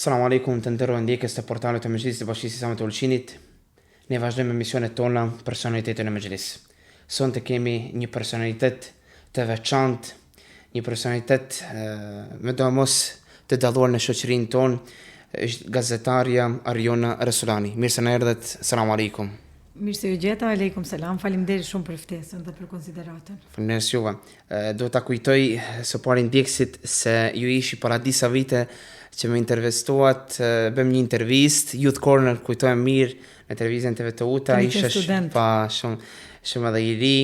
Selam alejkum të nderuar ndjekës të portalit të Mexhlisit të Bashkësisë Islame të Ulqinit. Ne vazhdojmë emisionet tona Personalitete në Mexhlis. Sonte kemi një personalitet të veçantë, një personalitet medoemos të dalluar në shoqërinë tonë, është gazetarja Arjona Resulani. Mirë se na erdhët. Selam alejkum. Mirë se ju gjeta, alejkum selam. Faleminderit shumë për ftesën dhe për konsideratën. Faleminderit juve. Duhet ta kujtoj së pari ndjekësit se ju ishi para disa vite që më intervistuat, bëmë një intervistë, Youth Corner, kujtohem mirë, në televizionin TV Teuta, isha student. Pa shumë, shumë edhe i ri,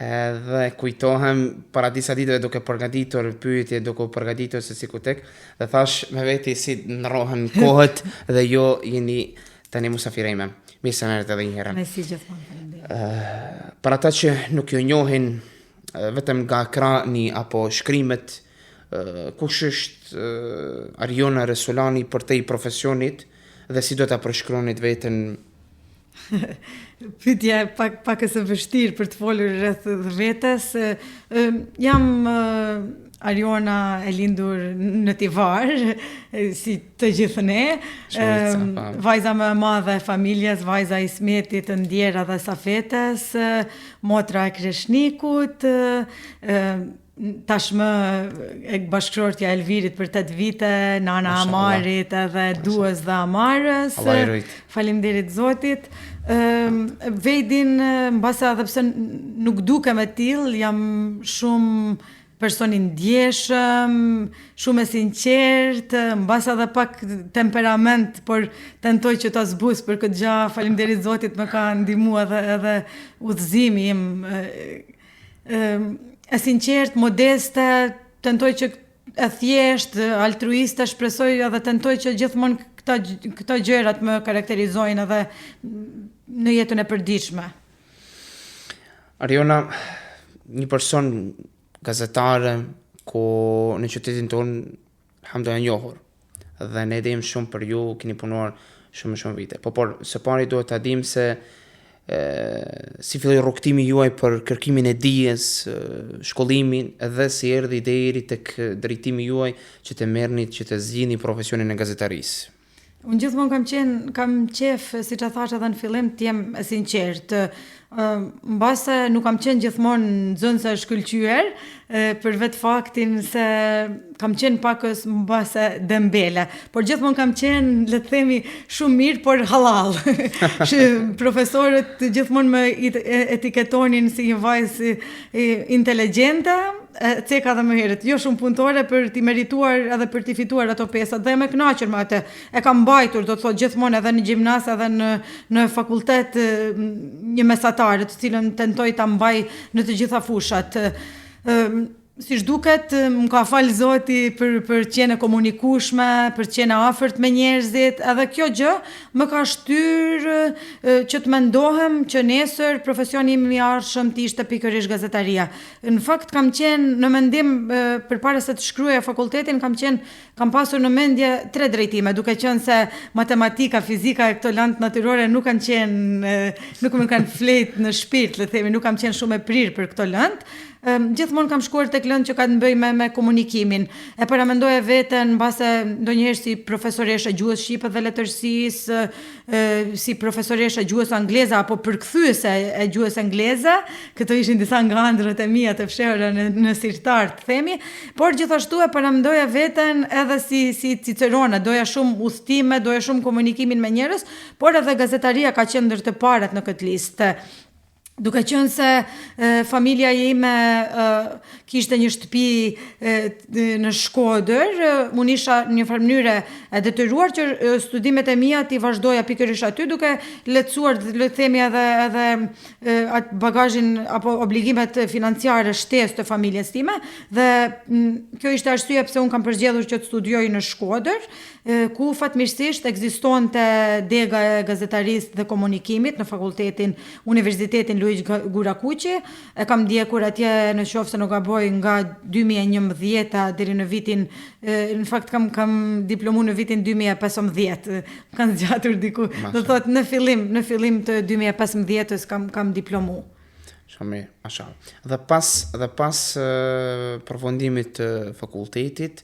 edhe kujtohem para disa ditëve duke përgatitur pyetje, duke u përgatitur se si ku tek, dhe thash me veti si ndrrohen kohët dhe ju jeni tani musafire ime. Mirë se na erdhët edhe një herë. Mersi gjithmonë, faleminderit. Ë, për ata që nuk ju njohin vetëm nga ekrani apo shkrimet, kush është Arjona Resulani përtej profesionit dhe si do ta përshkruanit veten Pyetja pak pakës e vështirë për të folur rreth vetes. Jam Arjona e lindur në Tivar, si të gjithë ne. Po. Vajza më e madhe e familjes, vajza e Ismetit të ndjerë dhe Safetes, motra e Kreshnikut, tashmë e bashkëshortja e Elvirit për 8 vite, nana e Amarit edhe Dues dhe Amarës. Faleminderit Zotit. Ëm Vedin mbase edhe pse nuk dukem e tillë, jam shumë person i ndjeshëm, shumë e sinqertë, mbase edhe pak temperament, por tentoj që ta zbus për këtë gjë. Faleminderit Zotit më ka ndihmu edhe edhe udhëzimi im e sinqertë, modeste, tentoj që e thjeshtë, altruiste, shpresoj edhe tentoj që gjithmonë këta këto gjërat më karakterizojnë edhe në jetën e përditshme. Arjona, një person gazetare ku në qytetin tonë alhamdulillah e njohur dhe ne dimë shumë për ju, keni punuar shumë shumë vite. Po por së pari duhet ta dimë se e, si filloi rrugëtimi juaj për kërkimin e dijes, shkollimin dhe si erdhi deri tek drejtimi juaj që të merrni që të zgjidhni profesionin e gazetarisë. Unë gjithmonë kam qenë, kam qef, siç e thashë edhe në fillim, të jem e sinqertë. Mbase nuk kam qenë gjithmonë nxënëse e shkëlqyer, për vetë faktin se kam qenë pakës mbase dembele, por gjithmonë kam qenë, le të themi, shumë mirë, por hallall. Profesorët gjithmonë më etiketonin si një vajzë inteligjente, e ceka edhe më herët, jo shumë punëtore për t'i merituar edhe për t'i fituar ato pesat dhe jam e kënaqur me atë. E kam mbajtur, do të thotë gjithmonë edhe në gjimnaz edhe në në fakultet një mesatare, të cilën tentoj ta mbaj në të gjitha fushat. Ëm siç duket, më ka falë Zoti për për të qenë e komunikueshme, për të qenë e afërt me njerëzit, edhe kjo gjë më ka shtyrë që të mendohem që nesër profesioni im i ardhshëm të ishte pikërisht gazetaria. Në fakt kam qenë në mendim përpara se të shkruaja fakultetin kam qenë kam pasur në mendje tre drejtime, duke qenë se matematika, fizika e këto lëndë natyrore nuk kanë qenë nuk më kanë flejt në shpirt, le të themi, nuk kam qenë shumë e prirë për këto lëndë. Gjithmonë kam shkuar tek lëndë që kanë të bëjnë me me komunikimin. E paramendoja veten mbase ndonjëherë si profesoreshë e gjuhës shqipe dhe letërsisë, si profesoreshë e gjuhës angleze apo përkthyese e gjuhës angleze, këto ishin disa nga ëndrrat e mia të fshehura në, në sirtar, të themi, por gjithashtu e paramendoja veten edhe si si cicerone, doja shumë udhëtime, doja shumë komunikimin me njerëz, por edhe gazetaria ka qenë ndër të parat në këtë listë. Duke qenë se familja ime kishte një shtëpi në Shkodër, unë isha në një farë mënyre e detyruar që studimet e mia t'i vazhdoja pikërisht aty, duke lehtësuar, le të themi edhe edhe atë bagazhin apo obligimet financiare shtesë të familjes time dhe kjo ishte arsyeja pse unë kam përzgjedhur që të studioj në Shkodër. ku fatmirësisht ekzistonte dega e gazetarisë dhe komunikimit në fakultetin Universitetin Luigj Gurakuqi. E kam ndjekur atje në qoftë se nuk gaboj nga 2011 deri në vitin në fakt kam kam diplomu në vitin 2015. Më kanë zgjatur diku. Do thotë në fillim, në fillim të 2015-ës kam kam diplomu. Shumë mirë, mashallah. Dhe pas dhe pas përfundimit të fakultetit,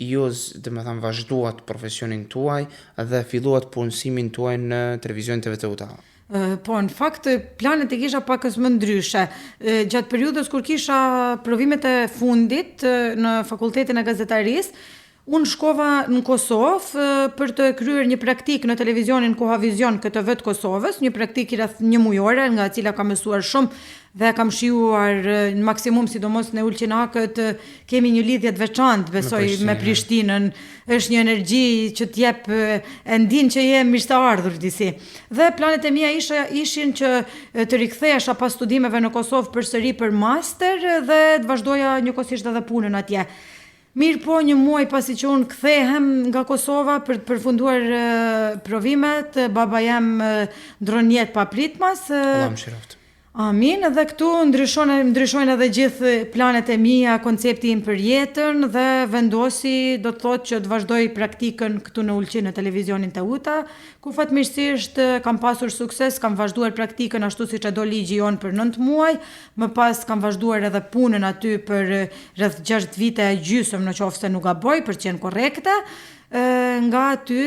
Ju, domethënë, vazhduat profesionin tuaj dhe filluat punësimin tuaj në televizionin TV Teuta. Po, në fakt, planet i kisha pakës më ndryshe. Gjatë periudhës kur kisha provimet e fundit në fakultetin e gazetarisë, unë shkova në Kosovë për të kryer një praktikë në televizionin Kohavizion KTV të Kosovës, një praktikë rreth një mujore, nga e cila kam mësuar shumë dhe kam shijuar në maksimum sidomos ne ulqinakët kemi një lidhje të veçantë besoj me Prishtinën është një energji që të jep e ndin që je mirëseardhur disi dhe planet e mia isha, ishin që të rikthehesha pas studimeve në Kosovë përsëri për master dhe të vazhdoja njëkohësisht edhe punën atje Mirëpo një muaj pasi që unë kthehem nga Kosova për të përfunduar provimet, baba jem ndrron jetë papritmas. Allahu e mëshiroftë. Amin, dhe këtu ndryshon ndryshojnë edhe gjithë planet e mia, koncepti im për jetën dhe vendosi do të thotë që të vazhdoj praktikën këtu në Ulqin në televizionin Teuta, ku fatmirësisht kam pasur sukses, kam vazhduar praktikën ashtu siç e do ligji jonë për 9 muaj, më pas kam vazhduar edhe punën aty për rreth 6 vite e gjysmë në qoftë se nuk gaboj për të qenë korrekte. Nga aty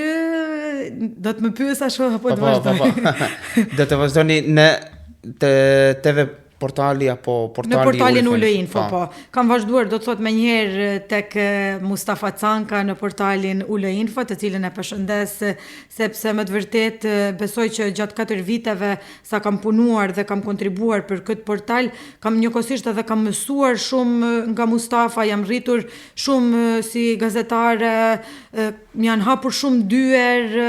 do të më pyesësh apo të po, po, vazhdoj. Po, po. Do të vazhdoni në të TV portali apo portali Në portalin UL Info, po. po. Kam vazhduar, do të thotë menjëherë tek Mustafa Canka në portalin UL Info, të cilin e përshëndes sepse me të vërtetë besoj që gjatë 4 viteve sa kam punuar dhe kam kontribuar për këtë portal, kam njëkohësisht edhe kam mësuar shumë nga Mustafa, jam rritur shumë si gazetare, më janë hapur shumë dyer,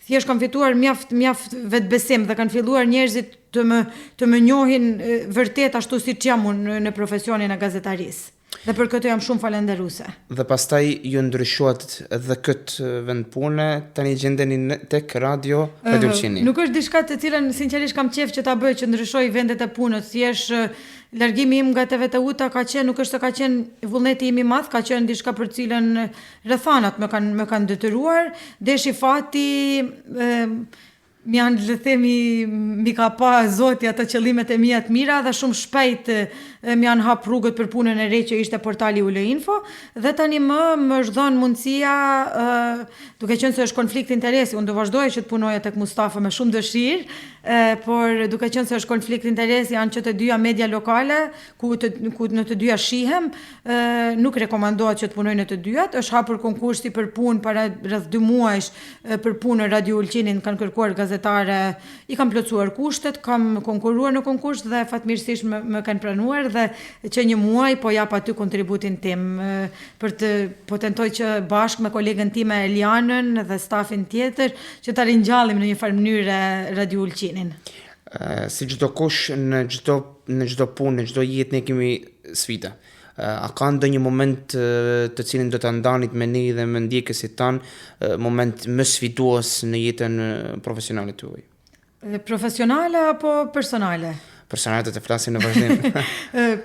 thjesht kam fituar mjaft mjaft vetbesim dhe kanë filluar njerëzit të më të më njohin vërtet ashtu siç jam unë në profesionin e gazetarisë. Dhe për këtë jam shumë falënderuese. Dhe pastaj ju ndryshuat edhe këtë vend pune, tani gjendeni në tek radio Radio Ulqini. Nuk është diçka të cilën sinqerisht kam qejf që ta bëj që ndryshoj vendet e punës, thjesht Largimi im nga TV Teuta ka qenë, nuk është se ka qenë vullneti im i madh, ka qenë diçka për të cilën rrethanat më kanë më kanë detyruar, deshi fati më janë le të themi m'i ka pa Zoti ato qëllimet e mia të mira dhe shumë shpejt më janë hap rrugët për punën e re që ishte portali UL Info dhe tani më më është dhënë mundësia duke qenë se është konflikt interesi, unë do vazhdoja që të punoja tek Mustafa me shumë dëshirë, E, por duke qenë se është konflikt interesi, janë që të dyja media lokale, ku, të, ku në të dyja shihem, e, nuk rekomandohet që të punoj në të dyjat. Është hapur konkursi për punë para rreth dy muajsh për punë në Radio Ulqinin, kanë kërkuar gazetare, i kam plotësuar kushtet, kam konkurruar në konkurs dhe fatmirësisht më, më kanë pranuar dhe që një muaj po jap aty kontributin tim për të po tentoj që bashkë me kolegen time Elianën dhe stafin tjetër që ta ringjallim në një farë mënyre Radio Ulqinin. Si çdokush në çdo në çdo punë, në çdo jetë ne kemi sfida. A ka ndonjë moment të cilin do ta ndanit me ne dhe me ndjekësit tanë, moment më sfidues në jetën profesionale tuaj? Profesionale apo personale? Personale do të flasim në vazhdim.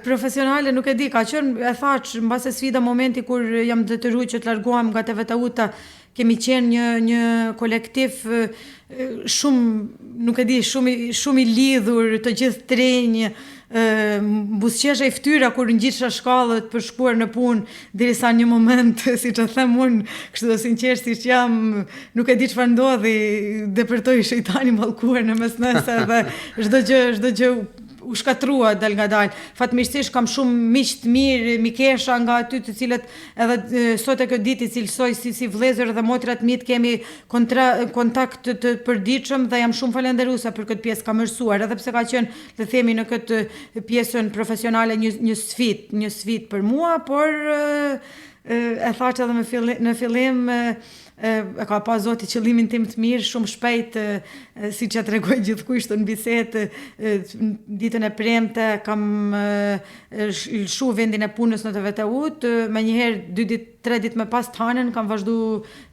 Profesionale nuk e di, ka qenë, e thashë, mbase sfida momenti kur jam detyruar që të largohem nga TV Teuta, kemi qenë një një kolektiv shumë, nuk e di, shumë shumë i lidhur, të gjithë të rinj, buzëqeshej fytyra kur ngjitsha shkallët për shkuar në punë, derisa një moment, siç e them unë, kështu e sinqertë siç jam, nuk e di çfarë ndodhi, depërtoi shejtani i mallkuar në mes nesh dhe çdo gjë, çdo gjë u shkatërrua dalngadalë. Fatmirësisht kam shumë miq të mirë, mikesha nga aty të cilët edhe sot e këtë ditë i cilësoj si si vëllezër dhe motra të mi kemi kontra, kontakt të, të përditshëm dhe jam shumë falënderuese për këtë pjesë kam mësuar, edhe pse ka qenë të themi në këtë pjesën profesionale një një sfidë, një sfidë për mua, por e thashë edhe në fillim, në fillim e ka pa Zoti qëllimin tim të mirë shumë shpejt siç e tregoj gjithkujt në bisedë ditën e premte kam lëshu vendin e punës në TV Teutë menjëherë dy ditë tre ditë më pas të hanën kam vazhdu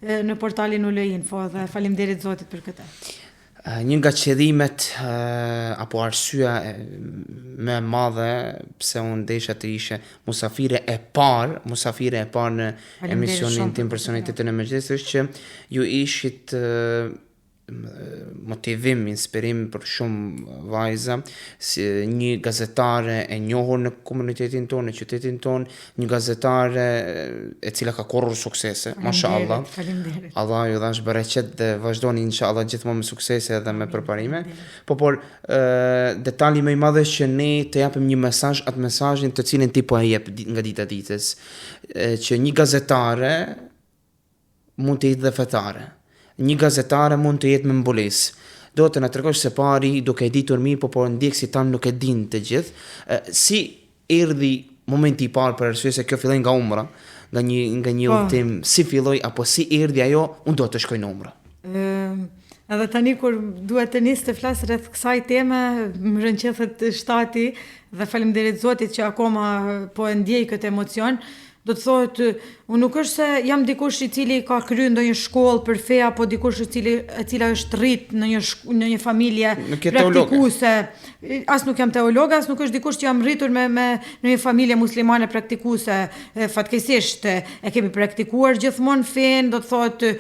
në portalin UL Info dhe faleminderit Zotit për këtë. Një nga qëllimet apo arsyeja më e madhe pse unë desha të ishe musafire e parë, musafire e parë në emisionin tim Personalitete në Mexhlis është që ju ishit. motivim, inspirim për shumë vajza, si një gazetare e njohur në komunitetin tonë, në qytetin tonë, një gazetare e cila ka korrur suksese, mashallah. Faleminderit. Allah ju dhashtë bereqet dhe vazhdoni inshallah gjithmonë me suksese dhe me përparime. Po por ë detali më i madh është që ne të japim një mesazh, atë mesazhin të cilin ti po e jep nga dita ditës, që një gazetare mund të jetë dhe fetare. Një gazetare mund të jetë me mbulesë. Do të na tregosh së pari, duke e ditur mirë, po por ndjekësit tanë nuk e dinë të gjithë, si erdhi momenti i parë për arsye se kjo filloi nga Umra, nga një nga një po. udhëtim, si filloi apo si erdhi ajo, unë do të shkoj në Umra. Ëm edhe tani kur duhet të nis të flas rreth kësaj teme, më rrënqethet shtati dhe faleminderit Zotit që akoma po e ndjej këtë emocion. Do të thotë, unë nuk është se jam dikush i cili ka kry ndonjë shkollë për fe apo dikush i cili e cila është rrit në një shk në një familje Nuk je teologe. praktikuese. As nuk jam teologe, as nuk është dikush që jam rritur me me në një familje muslimane praktikuese. Fatkeqësisht e kemi praktikuar gjithmonë fenë, do të thotë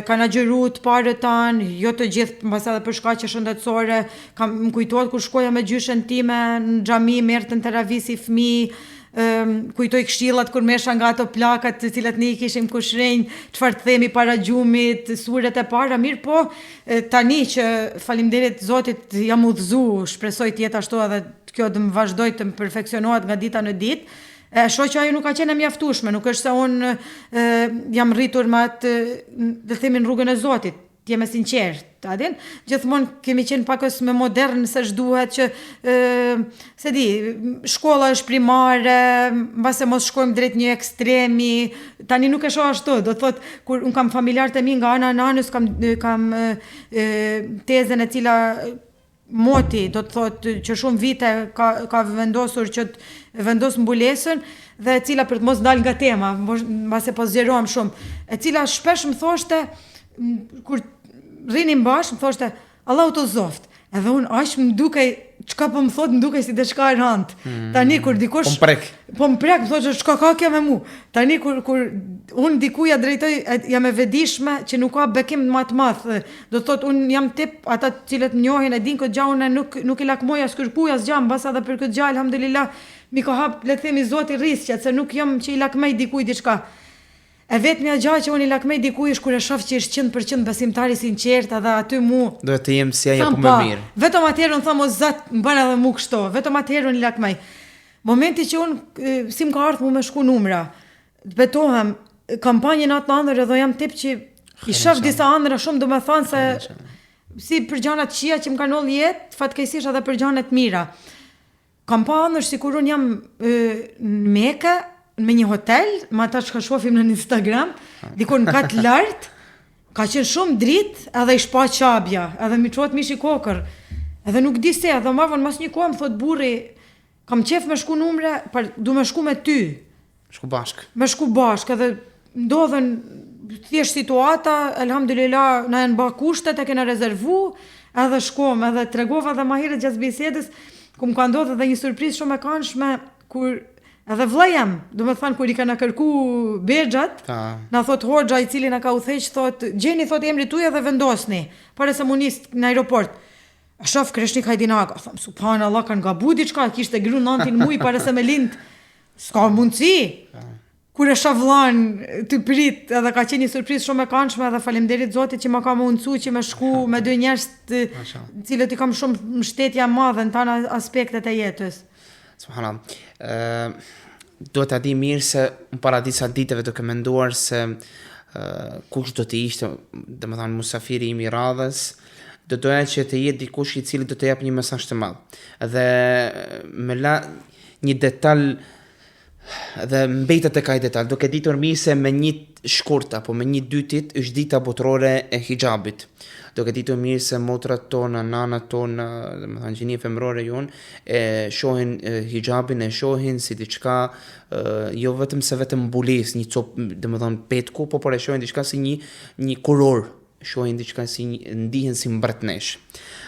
kanë agjëru të parët tanë, jo të gjithë, mbase edhe për shkaqe shëndetësore. Kam më kujtohet kur shkoja me gjyshen time në xhami, merrte në teravi si fëmijë, kujtoj këshillat kur merrsha nga ato plakat të cilat ne i kishim kushrinj, çfarë të themi para gjumit, suret e para, mirëpo tani që faleminderit Zotit jam udhëzu, shpresoj të jetë ashtu edhe kjo të më vazhdoj të më perfeksionohet nga dita në ditë, e shoh që ajo nuk ka qenë e mjaftueshme, nuk është se unë jam rritur me atë, le të themi në rrugën e Zotit, të jem e sinqertë, a din? Gjithmonë kemi qenë pakës më modern se ç'duhet që ë se di, shkolla është primare, mbase mos shkojmë drejt një ekstremi. Tani nuk e shoh ashtu, do të thotë kur un kam familjarët e mi nga ana e nanës kam kam e, tezen e cila moti, do të thotë që shumë vite ka ka vendosur që të vendos mbulesën dhe e cila për të mos dalë nga tema, mbase po zgjerohem shumë, e cila shpesh më thoshte kur rrinim bashkë, më thoshte Allahu të udhëzoftë. Edhe unë aq më dukej çka po më thot, më dukej si diçka e rëndë. Mm. Tani kur dikush po më prek. Po më prek, më thotë çka ka kjo me mu. Tani kur kur unë dikuj ja drejtoj, jam e vetëdijshme që nuk ka bekim më të madh. Do të thotë unë jam tip, ata të cilët më njohin e dinë këtë gjë, unë nuk nuk i lakmoj as kërkuj asgjë, mbase edhe për këtë gjë elhamdulillah m'i ka hap le të themi Zoti rrisqet se nuk jam që i lakmej dikujt diçka. E vetmja gjë që unë i lakmej dikujt është kur e shoh që është 100% besimtar i sinqertë edhe aty mu Do të jem si ai apo më mirë. Vetëm atëherë unë them o Zot, më bën edhe mu kështu, vetëm atëherë unë i lakmej. Momenti që unë si më ka ardhur mu me shku n'umra, të betohem, kam pa një natë në ëndërr edhe jam tip që i shoh disa ëndrra shumë domethënë se si për gjana të këqija që më kanë ndodhur jetë, fatkeqësisht edhe për gjana të mira. Kam pa ëndërr sikur unë jam e, në Mekë, me një hotel, me ata që shohim në Instagram, diku në kat lart, ka qenë shumë dritë edhe ish pa Qabja, edhe m'i çohet mishi kokër. Edhe nuk di se, edhe ma vonë mas një kohë më thot burri, kam qef me shku në umre, par, du me shku me ty. Shku bashkë. Me shku bashkë, edhe ndodhën thjesht situata, elhamdulillah, na janë ba kushtet, e kena rezervu, edhe shkom, edhe tregova dhe ma herët gjatë bisedës, ku më ka ndodhë edhe një surprizë shumë e kanshme, kur edhe vllai jem, do me thënë, kur i kanë kërku bexhat, na thot hoxha i cili na ka udhëheq, thot, gjeni thot emri tuaj edhe vendosni, para se mu nis në aeroport. E shof Kreshnik Hajdinaga, thom, subhanallah, kanë gabu diçka, kishte gru nantin muj para se me lind, s'ka mundësi. Kur e shoh vllan të prit, edhe ka qenë një surprizë shumë e këndshme edhe faleminderit Zotit që ma ka mundësu që me shku me dy njerëz të cilët i kam shumë mbështetje e madhe në tana aspektet e jetës. Subhanallah. Ë duhet ta di mirë se unë para disa ditëve duke menduar se ë kush do të ishte, domethënë musafiri im i radhës, do doja që të jetë dikush i cili do të jap një mesazh të madh. Dhe më la një detal dhe mbetet tek ai detal, duke ditur mirë se me një shkurt apo me një dytit është dita botërore e hixhabit. Duke ditur mirë se motrat tona, nanat tona, domethënë gjinia femërore jonë e shohin hixhabin, e shohin si diçka jo vetëm se vetëm mbulesë, një copë, domethënë petku, po por e shohin diçka si një një kurorë. shohin diçka si ndihen si mbretnesh.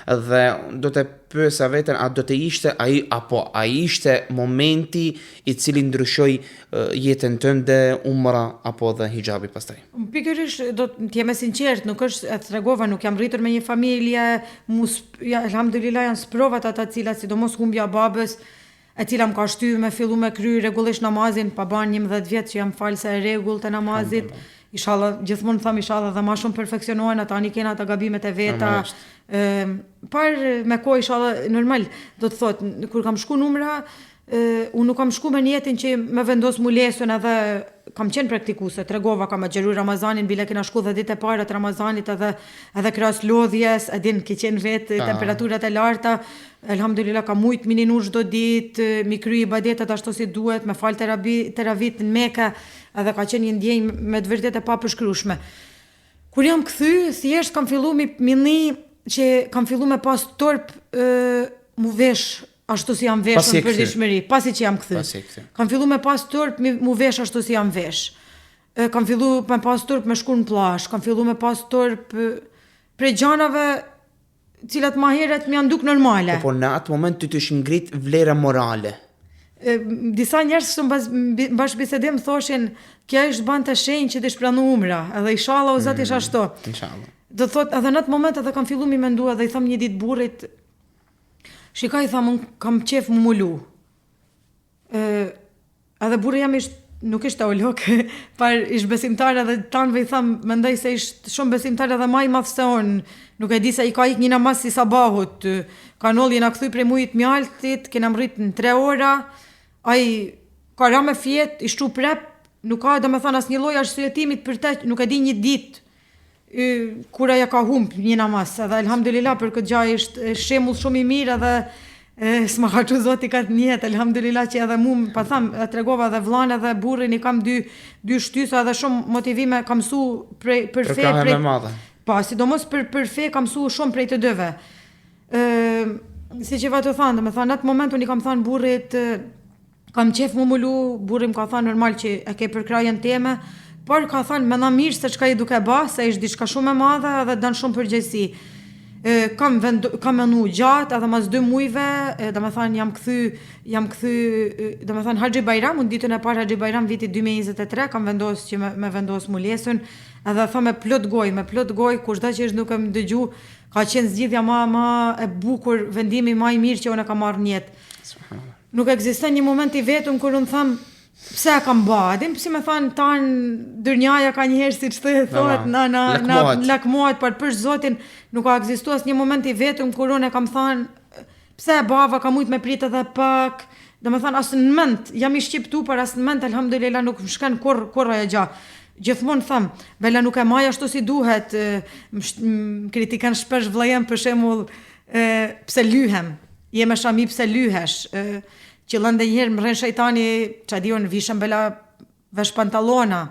Dhe do të pyesa veten a do të ishte ai apo a ishte momenti i cili ndryshoi jetën tënde umra apo dhe hixhabi pastaj. Pikërisht do të jem e sinqertë, nuk është e tregova, nuk jam rritur me një familje, mu ja, elhamdulillah janë sprovat ata të cilat sidomos humbja e babës, e cila më ka shty me fillu me kry rregullisht namazin, pa ba 11 vjet që jam falëse e rregullt e namazit. Inshallah, gjithmonë tham inshallah dhe ma shumë perfeksionohen ata tani kena ata gabimet e veta. Ë, par me kohë inshallah normal, do të thotë kur kam shku n'umra, ë unë nuk kam shku me nijetin që me vendos mulesun edhe kam qenë praktikuese, tregova, kam agjëru Ramazanin, bile kena shku dhe ditë e para të Ramazanit edhe edhe krahas lodhjes, e din ke qenë vetë temperaturat e larta, Elhamdulillah kam mujt mi ninu çdo ditë, mi kry ibadetet ashtu si duhet, me fal teravi, teravit në Mekë, edhe ka qenë një ndjenjë me të vërtetë e papërshkrueshme. Kur jam kthy, thjesht kam fillu mi, mi ni që kam fillu me pas turp e, mu vesh ashtu si jam veshur në përditshmëri, pasi që jam kthy. Pasi kthy. Kam fillu me pas turp mi, mu vesh ashtu si jam vesh. E, kam fillu me pas turp me shku në plazh, kam fillu me pas turp prej gjanave cilat ma herët më janë duk normale. Po, po në atë moment ty të është ngrit vlera morale. E, disa njerëz kështu mbas bashkëbisedim thoshin, kjo është bante shenjë që të është pranu umra, edhe inshallah o Zot ish mm, ashtu. Inshallah. Do thot edhe në atë moment edhe kam fillu mi mendu edhe i tham një ditë burrit, shiko i tham unë kam qef mu mulu. Ë edhe burri jem ish nuk ishte teolog, par ish besimtar edhe tanëve i tham, mendoj se ish shumë besimtar edhe ma i madh se unë, nuk e di se i ka ik një namaz si sabahut, ka ndodh jena kthy prej mujit mjaltit, kena mrrit në tre ora, ai ka ra me fjet, ish çu prap, nuk ka domethënë asnjë lloj arsyetimit për të, nuk e di një ditë kur ja ka humb një namaz, edhe elhamdulillah për këtë gjë është shembull shumë i mirë edhe e, s'ma ka çu Zoti këtë nijet, elhamdulillah që edhe mu, pa tham, e tregova edhe vllan edhe burrin i kam dy dy shtysa edhe shumë motivime kam mësu prej për fe prej Po, sidomos për për fe kam mësu shumë prej të dyve. Ë, si që va të thanë, domethënë, në atë moment unë i kam thanë burrit, Kam qef mu mulu, burri më ka thanë normal që e ke përkrahjen teme, por ka thanë meno mirë se çka je duke ba, se është diçka shumë e madhe edhe don shumë përgjegjësi. E, kam vendo, kam menu gjatë edhe mas dy mujve, e, domethanë jam kthy, jam kthy, domethanë Haxhi Bajram, unë ditën e parë Haxhi Bajram vitit 2023 kam vendos që me, me vendos mulesën, edhe thom me plot gojë, me plot gojë, kushdo që është duke më dëgju, ka qenë zgjidhja ma, ma e bukur, vendimi ma i mirë që unë e kam marrë në jetë. Nuk ekziston një moment i vetëm kur unë them pse e kam ba, din pse me thanë tanë dynjaja ka njëherë siç të thohet na na na lakmohet, por për Zotin nuk ka ekzistuar asnjë moment i vetëm kur unë e kam thanë pse e bava kam mujt me prit edhe pak, domethanë as në mend, jam i shqiptu, por as në mend elhamdulillah nuk më shkon kurr kurr ajo gja. Gjithmonë them, bela nuk e maj ashtu si duhet, më kritikon shpesh vllai jem për shembull, pse lyhem. Je me shami pse lyhesh, qëllon ndonjëherë më rren shejtani, ça di unë vishem bela vesh pantallona.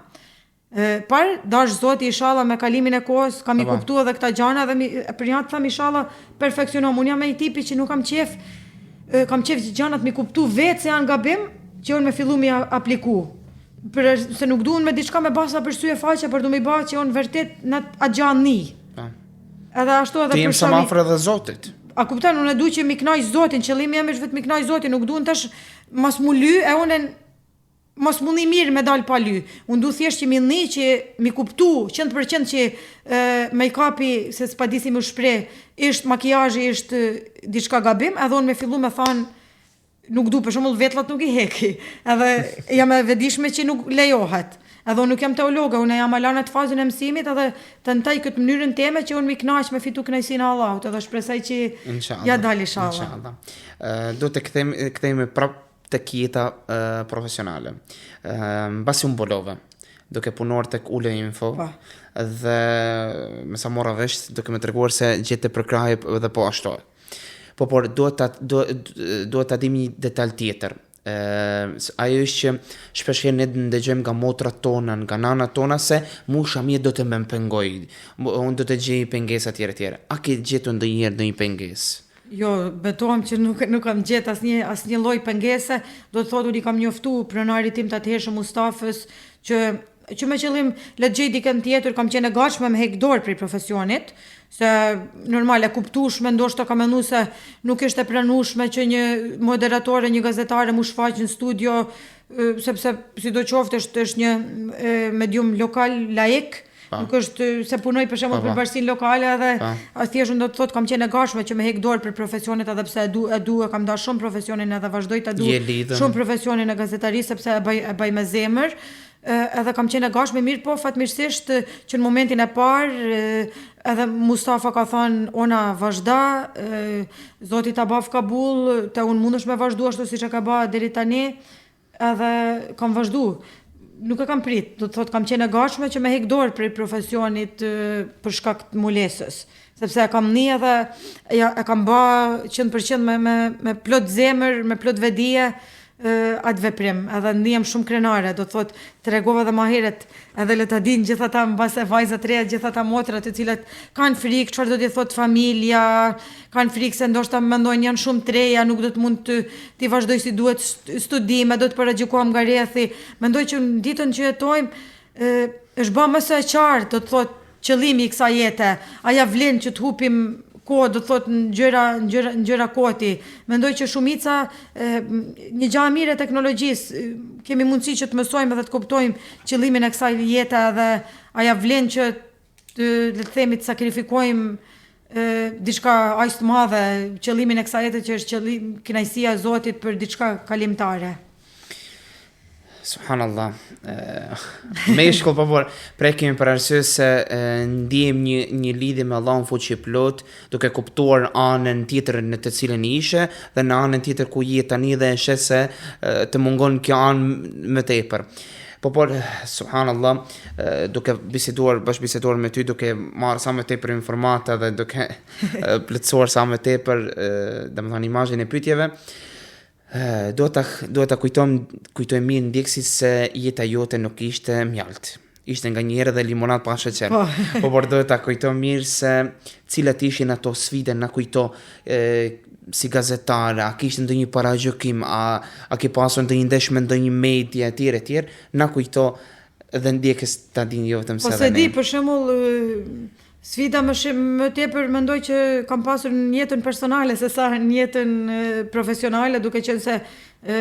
Par dash Zoti ishalla me kalimin e kohës kam i kuptu edhe këta gjana dhe mi, për një të them ishalla perfeksionom. Unë jam ai tipi që nuk kam qef kam qef që gjanat mi kuptu vetë se janë gabim, që unë me fillu mi apliku. Për se nuk du unë me diçka me ba sa për sy e faqe, por du me ba që unë vërtet në atë gja ni. Po. Edhe ashtu edhe për shami. Të jem sa më afër edhe Zotit. A kupton, unë du që mi knaq Zotin, qëllimi jem është vetëm mi knaq Zotin, nuk du unë tash mos mu ly e unë mos mu ni mirë me dal pa ly. Unë du thjesht që mi ni që mi kuptu 100% që make-upi, se s'pa di si më shpreh, ishtë makijazhi, ishtë diçka gabim, edhe unë me fillu me thanë Nuk du, për shembull, vetllat nuk i heki. Edhe jam e vetëdijshme që nuk lejohet. Edhe unë nuk jam teologe, unë jam ala në atë fazën e mësimit edhe tentoj këtë mënyrën teme që unë mi knaq me fitu kënaqësinë e Allahut, edhe shpresoj që Inshallah. ja dal inshallah. Inshallah. Uh, do të kthehemi kthehemi prap tek jeta uh, profesionale. Ë mbasi u mbulove duke punuar tek Ule Info. Po. Dhe me sa mora vesh duke më treguar se gjete përkrahje dhe po ashtu. Po por duhet ta duhet ta dimë një detal tjetër. Ë ajo është që shpesh herë ne ndëgjojmë nga motrat tona, nga nanat tona se mu shamia do të më pengoj. Unë do të gjej pengesa etj etj. A ke gjetur ndonjëherë ndonjë pengesë? Jo, betohem që nuk nuk kam gjetë asnjë asnjë lloj pengese. Do të thotë unë i kam njoftu pronarit tim të atëhershëm Mustafës që. që me qëllim le të gjej dikën tjetër, kam qenë e gatshme me hek dorë prej profesionit, se normal e kuptueshme, ndoshta kam menu se nuk ishte pranueshme që një moderatore, një gazetare mu shfaq në studio, sepse sido qoftë është është një medium lokal laik, pa. nuk është se punoj për shembull për bashkësinë lokale edhe a thjesht do të thotë kam qenë e gatshme që me hek dorë prej profesionit edhe pse e du e du e kam dashur shumë profesionin edhe vazhdoj ta du shumë profesionin e gazetarisë sepse e bëj e bëj me zemër edhe kam qenë e gatshme mirë po fatmirësisht që në momentin e parë edhe Mustafa ka thënë ona vazhda Zoti ta baftë kabull te unë mundesh me vazhdu ashtu siç e ka ba deri tani edhe kam vazhdu nuk e kam prit, do të thotë kam qenë e gatshme që me hek dorë prej profesionit për shkak të mbulesës, sepse e kam ni edhe ja, e kam ba 100% me, me, me plot zemër, me plot vetëdije, atë veprim, edhe ndihem shumë krenare, do të thotë tregova edhe ma herët, edhe le ta dinë gjithë ata mbase vajzat e reja, gjithë ata motra të cilat kanë frikë, çfarë do t'i thotë familja, kanë frikë se ndoshta mendojnë janë shumë të reja, nuk do të mund të t'i vazhdoj si duhet studime, do të paragjykohem nga rrethi. Mendoj që në ditën që jetojmë, ë është ba më se e qartë, do të thotë qëllimi i kësaj jete, a ja vlen që të hupim kohë, do të thotë në gjëra, në gjëra, në gjëra koti. Mendoj që shumica e, një gjë e mirë e teknologjisë, kemi mundësi që të mësojmë edhe të kuptojmë qëllimin e kësaj jete edhe a ja vlen që të le të themi të sakrifikojmë e, diçka aq të madhe, qëllimin e kësaj jete që është qëllim kënaqësia e Zotit për diçka kalimtare. Subhanallah. Me shkollë po por prekemi për arsye se ndiem një një lidhje me Allahun fuqiplotë, duke kuptuar anën tjetër në të cilën ishe dhe në anën tjetër ku je tani dhe e sheh se të mungon kjo anë më tepër. Po por subhanallah, duke biseduar bashkëbiseduar me ty, duke marrë sa më tepër informata dhe duke plotësuar sa më tepër, domethënë imazhin e pyetjeve, Duhet ta duhet ta kujtojmë kujtojmë mirë ndjekësit se jeta jote nuk ishte mjaltë. Ishte nganjëherë edhe limonadë pa sheqer. Po. po por duhet ta kujtojmë mirë se cilat ishin ato sfide na kujto e, si gazetare, a kishte ndonjë paragjykim, a a ke pasur ndonjë ndeshje me ndonjë media etj etj, na kujto dhe ndjekësit ta dinë jo vetëm po se edhe ne. Po s'e di, për shembull, Sfida më shumë më tepër mendoj që kam pasur në jetën personale se sa në jetën profesionale, duke qenë se e,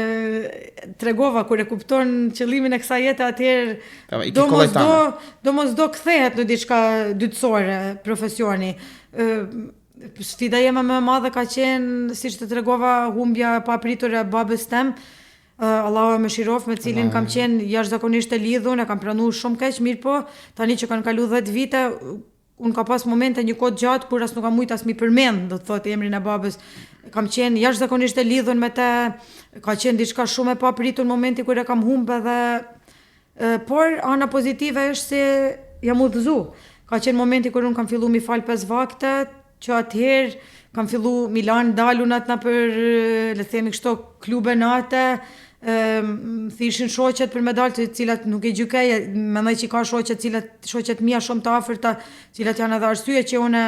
tregova kur e kupton qëllimin e kësaj jete atëherë do mos do do mos do kthehet në diçka dytësore profesioni. Ë sfida jeme më e madhe ka qenë, siç të tregova, humbja e papritur e babës tem, Allahu e mëshiroftë me cilin kam qenë jashtëzakonisht e lidhun, e kam pranu shumë keq, mirëpo, tani që kanë kalu 10 vite, unë ka pas momente një kohë gjatë kur as nuk kam mujt as mi përmend, do të thotë emrin e babës. Kam qenë jashtëzakonisht e lidhun me të, ka qenë diçka shumë e papritur në momenti kur e kam humbë edhe por ana pozitive është se jam udhëzu. Ka qenë momenti kur unë kam fillu mi fal pesë vakte, Që atëherë kam fillu mi lanë dalunat nëpër, le të themi kështu, klube nate, më thirrshin shoqet për me dalë të cilat nuk e gjykoj, mendoj që ka shoqet të cilat, shoqet mia shumë të afërta, të cilat janë edhe arsye që unë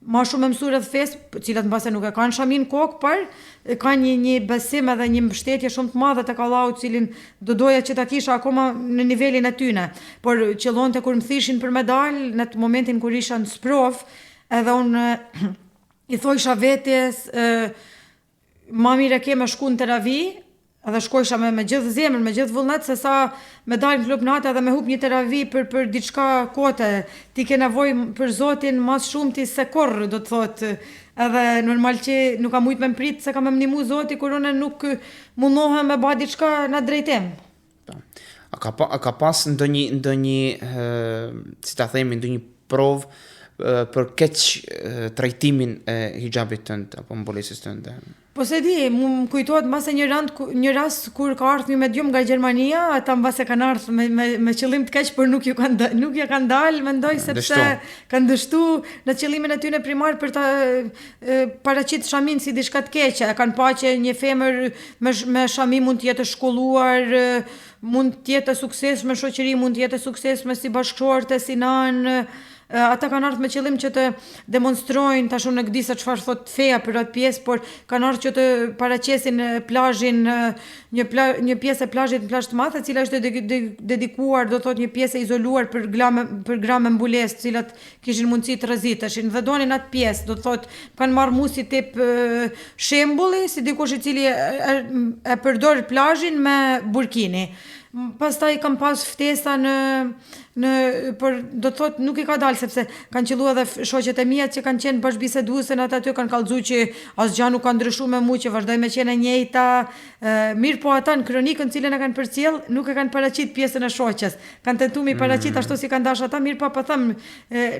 ma shumë me mësu rreth fesë, të cilat mbase nuk e kanë shaminë n'kokë, por kanë një, një besim edhe një mbështetje shumë të madhe tek Allahu, cilin do doja që ta kisha akoma në nivelin e tyne. Por qëllonte kur më thirrshin për me dalë, në atë momentin kur isha në sprovë, Edhe unë i thojsha vetes, ma mirë e ke me shku në teravi, edhe shkojsha me, me gjithë zemër, me gjithë vullnet, se sa me dalë në klub nate edhe me hup një teravi për, për diçka kote, ti ke nevojë për Zotin ma s'shumti se kurrë, do të thotë, edhe normal që nuk ka mujtë me më pritë se ka me më nimu Zoti, kur unë nuk mundohem me ba diçka në drejtim. Po. A ka pa, a ka pas ndonjë ndonjë si ta themi ndonjë provë për keqtrajtimin e hixhabit tënd apo mbulesës tënde? Po s'e di, mu më kujtohet mbase një rand një rast kur ka ardhur një medium nga Gjermania, ata mbase kanë ardhur me me me qëllim të keq, por nuk ju kanë nuk ja kanë dalë, mendoj sepse kanë dështu në qëllimin e tyre primar për ta paraqit shaminë si diçka të keqe, e kanë pa që një femër me, me shami mund të jetë e shkolluar, mund të jetë e suksesshme në shoqëri, mund të jetë e suksesshme si bashkëshorte, si nanë, Ata kanë ardhur me qëllim që të demonstrojnë, tash unë nuk di se çfarë thot feja për atë pjesë, por kanë ardhur që të paraqesin plazhin një pla, një pjesë e plazhit në plazh të madh, e cila është dedikuar, do thotë një pjesë e izoluar për gra me, për gra me mbulesë, të cilat kishin mundësi të rreziteshin dhe donin atë pjesë, do të thotë kanë marrë mu si tip shembulli, si dikush i cili e, e, e përdor plazhin me burkini. Pastaj kam pas ftesa në në por do të thotë nuk i ka dalë sepse kanë qëllu edhe shoqet e mia që kanë qenë bashkëbiseduese në atë aty kanë kallxu që asgjë nuk ka ndryshu me mua që vazhdoj me qenë e njëjta mirë po ata në kronikën cilën e kanë përcjell nuk e kanë paraqit pjesën e shoqes kanë tentu mi paraqit mm. ashtu si kanë dashur ata mirë po po them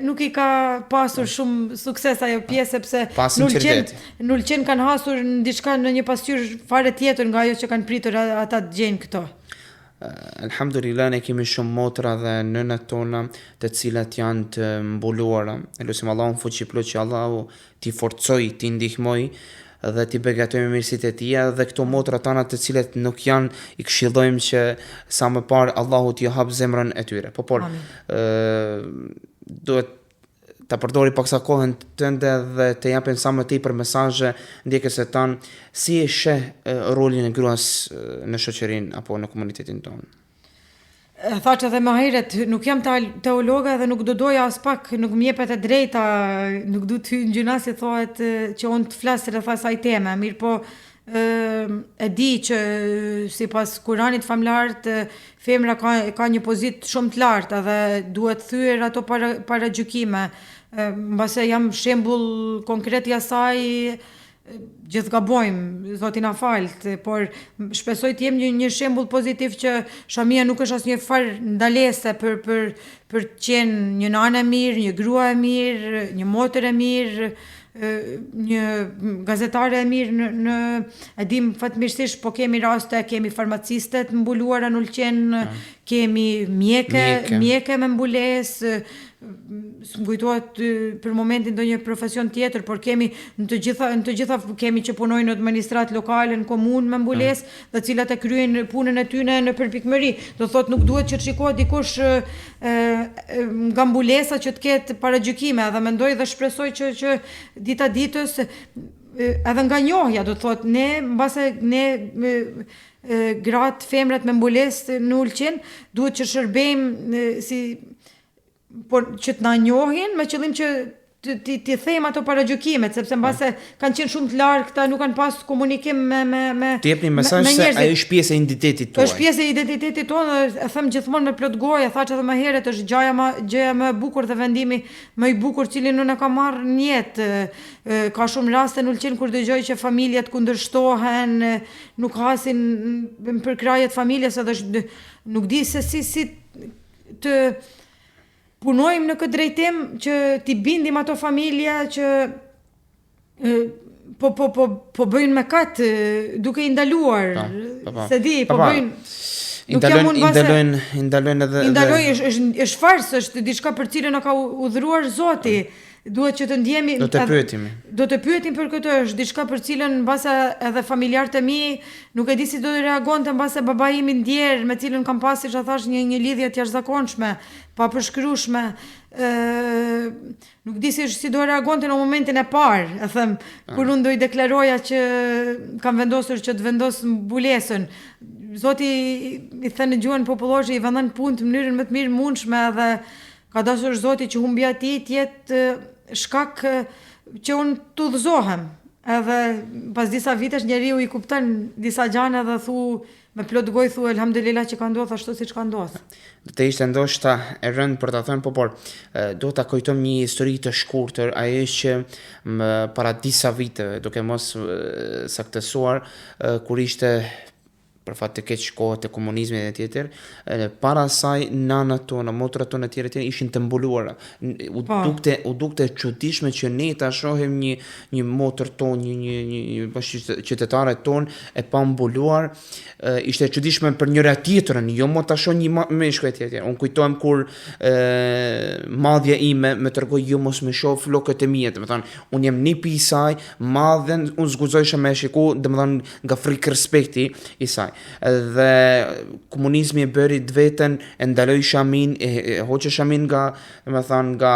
nuk i ka pasur shumë sukses ajo pjesë sepse në Ulqin në Ulqin kanë hasur në diçka në një pasqyrë fare tjetër nga ajo që kanë pritur ata të gjejnë këto. Elhamdulillah ne kemi shumë motra dhe nëna tona të cilat janë të mbuluara. E lusim Allahun fuqiplotë që Allahu t'i forcojë, t'i ndihmojë dhe t'i begatojë me mirësitë e tija dhe këto motra tona të cilat nuk janë i këshillojmë që sa më parë Allahu t'ju hap zemrën e tyre. Po por ë duhet ta përdori paksa kohën tënde dhe të japim sa më tepër mesazhe ndjekësve tanë si e sheh rolin e gruas në shoqërinë apo në komunitetin tonë. E thashë edhe më herët, nuk jam teologe dhe nuk do doja aspak, nuk më jepet e drejta, nuk du të hy në gjynah si thohet që unë të flas rreth asaj teme, mirëpo e di që sipas Kuranit famëlartë femra ka ka një pozitë shumë të lartë edhe duhet thyer ato para paragjykime. Mbase jam shembull konkret i asaj gjithë gabojmë, Zoti na falt, por shpresoj të jem një një shembull pozitiv që shamia nuk është asnjë farë ndalese për për për të qenë një nanë e mirë, një grua e mirë, një motër e mirë, një gazetare e mirë në, në e dim fatmirësisht po kemi raste, kemi farmaciste të mbuluara në Ulqin, kemi mjeke, mjeke, mjeke me mbulesë, s'më kujtohet për momentin ndonjë profesion tjetër, por kemi në të gjitha në të gjitha kemi që punojnë në administratë lokale, në komunë me mbulesë, mm. të cilat e kryejnë punën e tyre në përpikmëri. Do thotë nuk duhet që të shikohet dikush e, e, nga mbulesa që të ketë paragjykime, edhe mendoj dhe shpresoj që që dita ditës edhe nga njohja, do të thotë ne mbase ne gratë, femrat me mbulesë në Ulqin, duhet që shërbejmë si por që të na njohin me qëllim që të t'i t'i thejmë ato paragjykimet, sepse mbase kanë qenë shumë të largëta, nuk kanë pas komunikim me me me Të jepni mesazh se ajo është pjesë e identitetit tuaj. Është pjesë e identitetit tonë dhe e them gjithmonë me plot gojë, e thashë edhe më herët, është gjëja më gjëja më e bukur dhe vendimi më i bukur cilin unë e kam marrë në jetë. Ka shumë raste në Ulqin kur dëgjoj që familjet kundërshtohen, nuk hasin në përkrahje të familjes edhe është nuk di se si si të punojmë në këtë drejtim që t'i bindim ato familje që po po po po bëjnë mëkat duke i ndaluar. Po, po, po. S'e di, po, po bëjnë I ndalojnë, i ndalojnë, i ndalojnë edhe i ndalojnë është është është farz, është diçka për cilën na ka urdhëruar Zoti. Duhet që të ndjehemi Do të pyetim. Do të pyetim për këtë, është diçka për cilën mbase edhe familjarët e mi nuk e di si do të reagonte mbase babai im i ndjerë, me cilën kam pasur siç e thash një një lidhje të jashtëzakonshme, papërshkrueshme. Ë nuk di si si do reagonte në momentin e parë, e them, kur unë do i deklaroja që kam vendosur që të vendos mbulesën. Zoti i thënë në gjuhën popullore i vendon punët në mënyrën më të mirë mundshme edhe Ka dashur Zoti që humbja e tij të jetë shkak që unë të udhëzohem. Edhe pas disa vitesh njeriu i kupton disa gjana dhe thu me plot gojë thu elhamdulillah që ka ndodhur ashtu siç ka ndodhur. Do të ishte ndoshta e rëndë për ta thënë, po por do ta kujtojmë një histori të shkurtër, ajo është që më para disa viteve, duke mos saktësuar, kur ishte për fat të keq kohët e komunizmit e tjetër, edhe para saj nanat tona, motrat tona etj etj ishin të mbuluara. U po. dukte u dukte e çuditshme që ne ta shohim një një motër tonë, një një një, një bashkëqytetare tonë e pambuluar, ishte e çuditshme për njëra tjetrën, jo më ta shoh një meshkull etj etj. Unë kujtohem kur ë madhja ime më tregoi jo mos më shoh flokët e mia, domethënë unë jam nipi i saj, madhen unë s'guxojsha me shiku, domethënë nga frikë respekti i saj. Dhe komunizmi e bëri të veten, e ndaloi shaminë, e, e hoqi shaminë nga, domethënë nga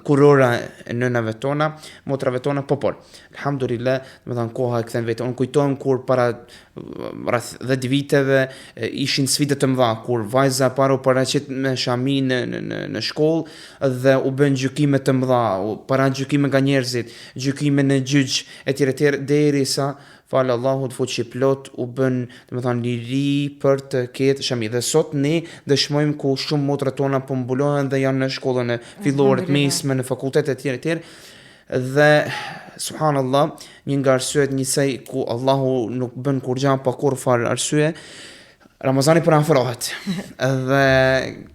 kurora e nënave tona, motrave tona, po por. Alhamdulillah, domethënë koha e kthen veten. Unë kujtohem kur para rreth 10 viteve ishin sfida të mëdha kur vajza e parë u paraqit me shami në në në, në shkollë dhe u bën gjykime të mëdha, u paragjykime nga njerëzit, gjykime në gjyq etj etj derisa falë Allahut fuqiplotë u bën, domethënë liri për të ketë shami. Dhe sot ne dëshmojmë ku shumë motra tona po mbulohen dhe janë në shkollën e fillore, të mesme, në fakultet etj etj. Dhe subhanallah, një nga arsyet njësaj ku Allahu nuk bën kurrgjë pa kurrfarë arsye, Ramazani po afrohet. Dhe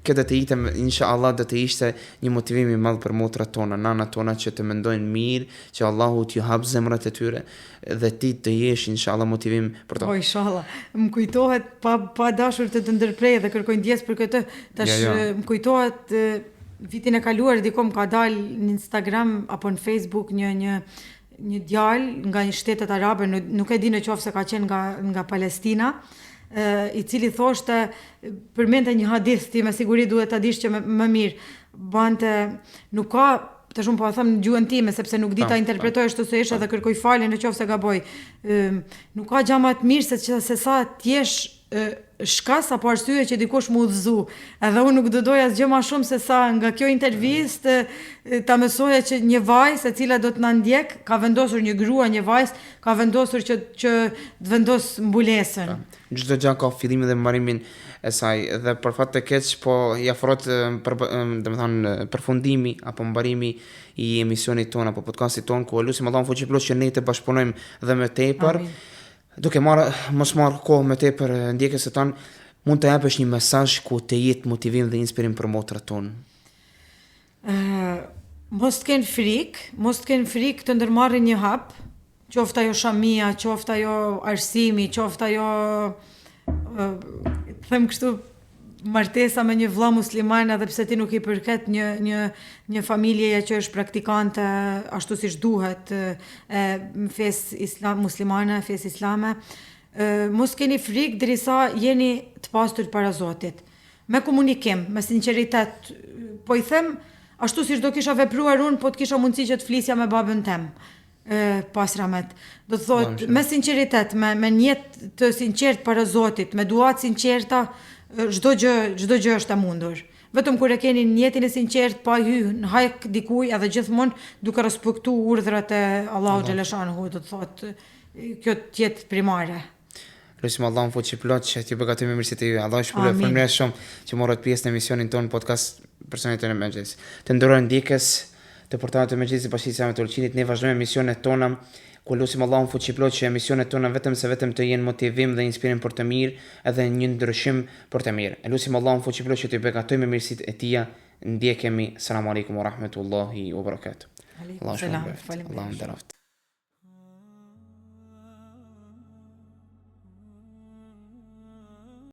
kjo do të ishte inshallah do të ishte një motivim i madh për motrat tona, nanat tona që të mendojnë mirë, që Allahu t'ju hap zemrat e tyre dhe ti të jesh inshallah motivim për to. Po inshallah. Më kujtohet pa pa dashur të të ndërprej dhe kërkoj ndjesë për këtë. Tash ja, ja. më kujtohet vitin e kaluar diku më ka dalë në Instagram apo në Facebook një një një djalë nga një shtetet arabe, nuk, nuk e di në qoftë se ka qenë nga nga Palestina, ë i cili thoshte përmendte një hadith ti me siguri duhet ta dish që më, më mirë bante nuk ka tash unë po e them në gjuhën time sepse nuk di ta interpretoj ashtu si është edhe kërkoj falje në qoftë se gaboj. Ë nuk ka gjë më të mirë se që, se sa të jesh shkas apo arsye që dikush m'u udhëzu. Edhe unë nuk do doja asgjë më shumë se sa nga kjo intervistë ta mësoja që një vajzë e cila do të na ndjek, ka vendosur një grua, një vajzë, ka vendosur që që të vendos mbulesën. Çdo gjë ka fillimin dhe mbarimin e saj dhe për fat të keq po i afrohet për domethënë përfundimi apo mbarimi i emisionit tonë apo podcastit tonë ku e lusim Allahun fuqiplotë që ne të bashkëpunojmë dhe më tepër. Amin. Duke marrë, mos marrë kohë më tepër ndjekësit tanë, mund të japësh një mesazh ku të jetë motivim dhe inspirim për motrat tonë. Ë, mos të kenë frikë, mos të kenë frikë të ndërmarrin një hap, qoftë ajo shamia, qoftë ajo arsimi, qoftë ajo ë, të them kështu martesa me një vëlla musliman edhe pse ti nuk i përket një një një familjeje që është praktikante ashtu siç duhet e fesë islam muslimane, fesë islame, e, mos keni frikë derisa jeni të pastër para Zotit. Me komunikim, me sinqeritet, po i them ashtu siç do kisha vepruar unë, po të kisha mundësi që të flisja me babën tem. E, pas rahmet. Do të thotë me sinqeritet, me me nijet të sinqert para Zotit, me dua të sinqerta, çdo gjë, çdo gjë është e mundur. Vetëm kur e keni nijetin e sinqert pa hy në hak dikuj edhe gjithmonë duke respektu urdhrat e Allahut xheleshanuhu, do të thotë kjo të jetë primare. Lusim Allahun fuqiplotë që t'ju begatojë me mirësitë e tij. Allahu ju shpërbleftë. Faleminderit shumë që morët pjesë në emisionin tonë podcast Personalitete në Mexhlis. Të nderuar ndjekës të portalit të Mexhlisit Bashkësisë Islame të Ulqinit, ne vazhdojmë emisionet tona ku lusim Allahun fuqiplotë që emisionet tona vetëm se vetëm të jenë motivim dhe inspirim për të mirë edhe një ndryshim për të mirë. E lusim Allahun fuqiplotë që t'ju begatojë me mirësitë e tija. Ndjekemi. Selam aleikum wa rahmetullahi wa barakatuh. Alaikum selam. Faleminderit. Allahu nderoftë.